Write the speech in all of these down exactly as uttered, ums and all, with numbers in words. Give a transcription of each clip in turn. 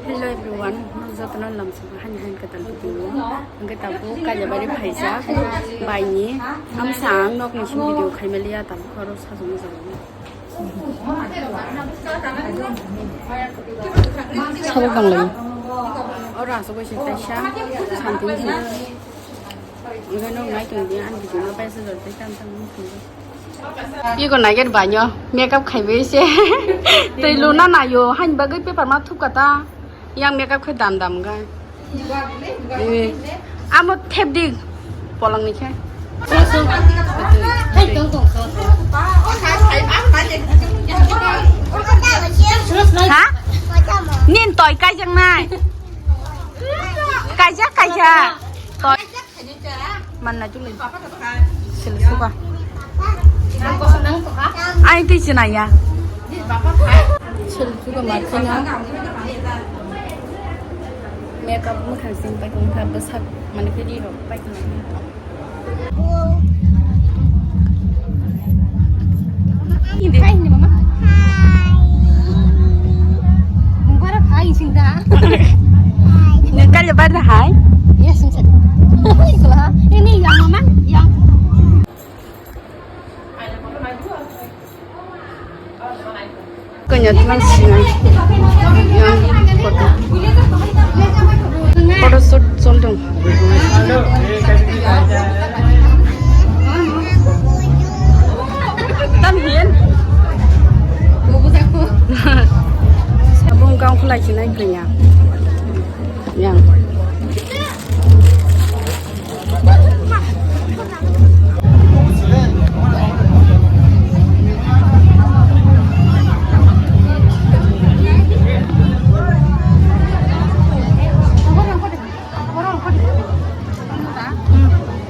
Hello everyone, jotono lamsok hani hani kwtal video. Hwnkhe tabuk Kailaibari phaijak baini amsa ang nokni simi video khaimaliya tabuk oro sajak mujak. Sabo banglayo. Oro aswk bai se kaisa santi wngkha. Oke, no, nai tong dia, ang video no paisa jor tei tam tam wngkha. Iko naiger banyo, makeup khaibai se. Tei luna nayo, hain bagwi paper ma thupka ta. Yang makeup khai dam dam ga. Eh, amo thep di, polong ni khe. Hey, tong, tong, tong, tong. Ha? Nin toi kaijak nai. Kaijak, kaijak. Toi. Manna chuli. Sil suka. Ai ti china ya. Sil suka ma china. Makeup mo khan sing pai kong kha bwsak mane khe di rok pai kong. Hindi. Hi, hindi, mama. Hi. Mubarak, hi, Sinta. Nang kaya ba hai? Yes, Sinta. Ini yang mama, yang. Kanya tuan sinai. Yang foto. Foto shoot soldung. Tam hien. Abung kau khulai sinai kanya. Yang.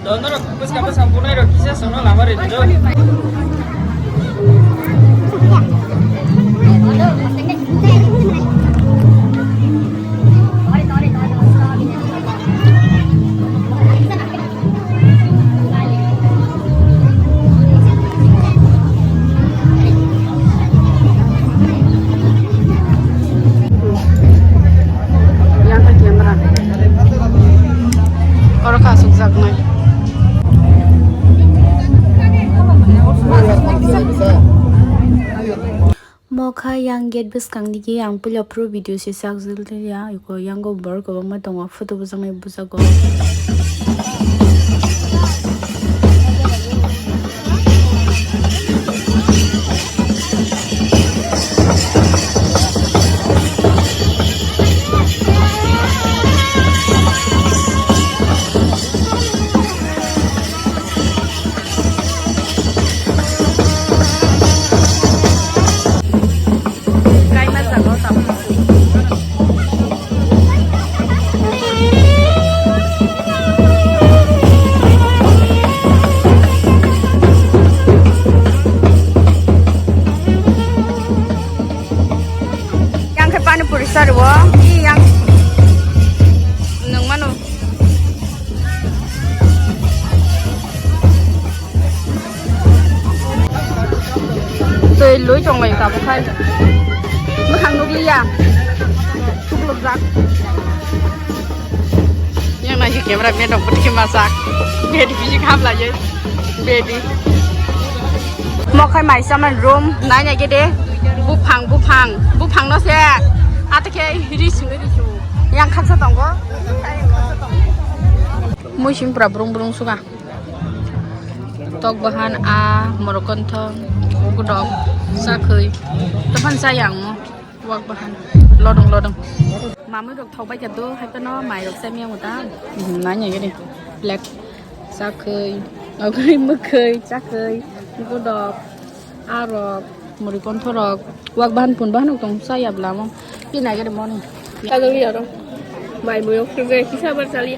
Donorok bwskang bwskang bunai rok kisa sono lama rw di do. Yang khe camera. Oro kha sukjaknai. Mokha yang gate bwskang digi ang puila phuru video se sak jil ya, iko yango borok kwbangma tongo, photo bwjaknai bwjago. Kaima jaga o tabuk. Yang khe pani puri sa rwo. Yang nung mano. Twi lui tonglaio tabuk khai. Mwkhang nukliya. Thuklukjak. Yang nai camera man rok bwtwi khe masak. Bedi bisi kham laio. Bedi. Mokhai mai saman room nai nai gede. Buphang, buphang, buphang no se. Ate khe ri singwi ri su. Yang khaksa tongo. Mui sim pura brung brung suka. Tok bahan a, morok konthok, godok, chakhwi. Tophan chaya ang mo. Wak bahan. Lodong, lodong. Mamui rok thok bai kha do, hai phano mai rok chai miyang uta. Nai nai gede. Black. Chakhwi. Okhwi mwkhwi, chakhwi. Godok. Arok. Muri konthorok, wak bahan pun bahan tong chaya bwlamo. Pina gede moni. Kagaliya ro. Mai mui ok kisa bar chaliya.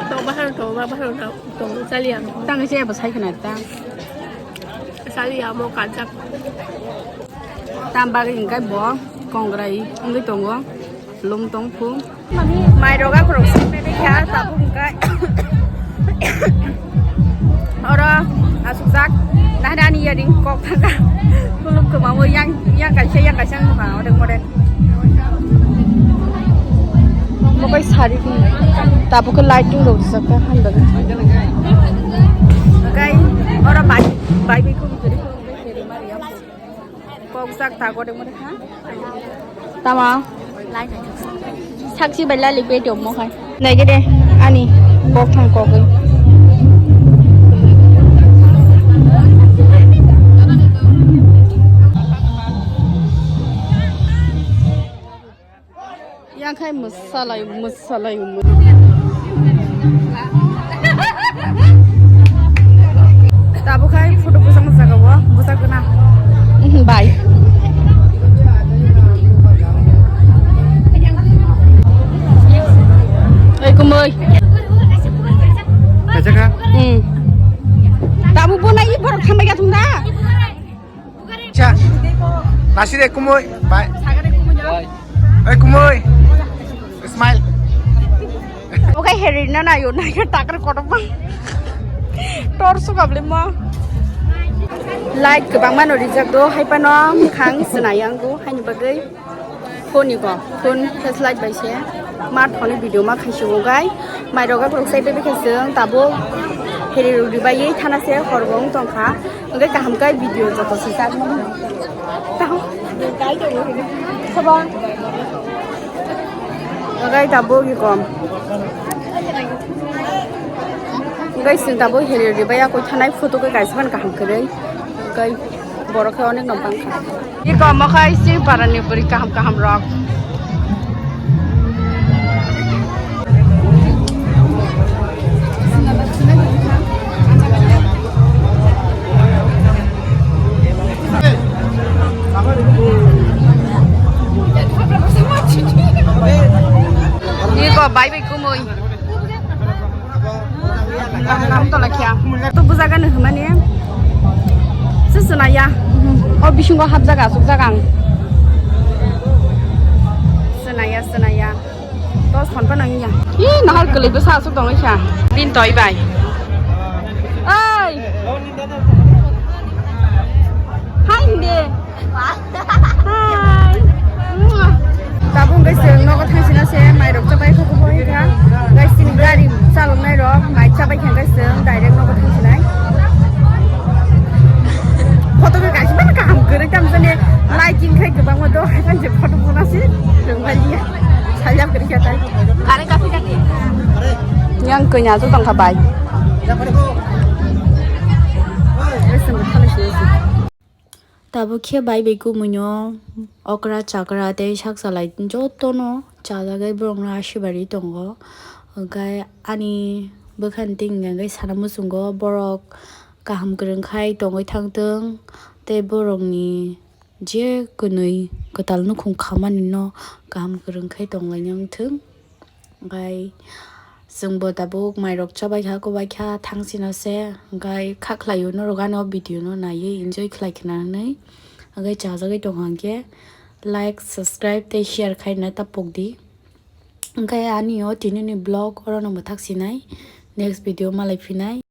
Tong bahan tong bahan tong chaliya. Tang se ba sai khna ta. Chaliya mo kajak. Tam bagwi hingkai bo kongrai wngwi tongo. Lum tong phu. Mai roga khorok se pebe kha tabuk hingkai. Oro asukjak. Nahani yaring kok thangka. Kulum kwmao yang yang kaisa yang kaisa wngkha odek modek. Bai sari ni. Tabuk lighting rok rijak kha handle. Kai ora bai bai bai ko bidiri ko. Kok jak ta gode mure ha. Tama. Sakchi bai lali pe dom mo khai. Nai gede ani bok thang kok. Yang khai mwsalai mwsalai. Tabuk khai photo bwsakna jaga o bwsakna. Bye. Oi kumui. Kaisa kha? Hmm. Tabuk bo nai borok thambai ga thung da. Cha. Nasire kumui. Bye. Oi kumui. Smile. Okai heri na na yo na yo takar kotor ma. Tor su kabli ma. Light kwbangma no rijak do, hai phano mwkhang swnai yang go, haini bagwi phone ni go, phone flashlight bai se ma thoni video ma khaisi go gai. Mai roga borok sai bebe khe chwng tabuk heri rok ribai thana se hor bo wng tong kha. Hwnkhe kaham khe video joto swijak mano. Tamo. Khobor. Hwnkhe tabuk ikom. Hwnkhe chwng tabuk heri ribaya koi thanai photo khe kaisa phano kaham kwrwi. Hwnkhe borok khe onek no bangkha. Ikom okhai chwng parani bwrwi kaham kaham rok. Niko bai bai kumui. Ang tola kya. To bujaga no hmani. Susunaya. O bisingo hapjaga asuk jaga ang. Sunaya, sunaya. Dos phone pa nang ya. Ih, nahar kwlwi bwsa aswk tongwi kha. Din toi bai. Oi. Hai hindi. Hai. Tabuk wngkha chwng nogo thangsina se mairok chabai kho kho wngkha. Guys, chini gari chaloknai rok mai chabai kha guys, chwng direct nogo thangsinai. Photo khe kaisa phano kaham kwrwi tamjani lighting khai kwbangma do hai phan je photo bona se chwng bai liya. Sailap kwrwi kha tai. Kare kapi kati. Yang kanya tu tongkha bai. Tabuk khe bai bai kumuino okra chakra tei sak salai jotono chajagwi borokno asibari tongo. Hwnkhe ani bwkhani tei hwnkhe sana muchungo borok kaham kwrwng khai tongwi thangtwng tei borokni je kwnwi kwtal nukhung khamani no kaham kwrwng khai tonglaina wngthwng. Hwnkhe chwngbo tabuk mairok chabai kha, kubai kha, thangsino se. Hwnkhe kha khlaio norok ani o video no naiwi enjoy khlai khna hwnwi. Hwnkhe chajagwi tongkha hwnkhe like, subscribe tei share khaina ta pokdi. Hwnkhe ani o tinini vlog orono mwthak sinai, next video malai phinai.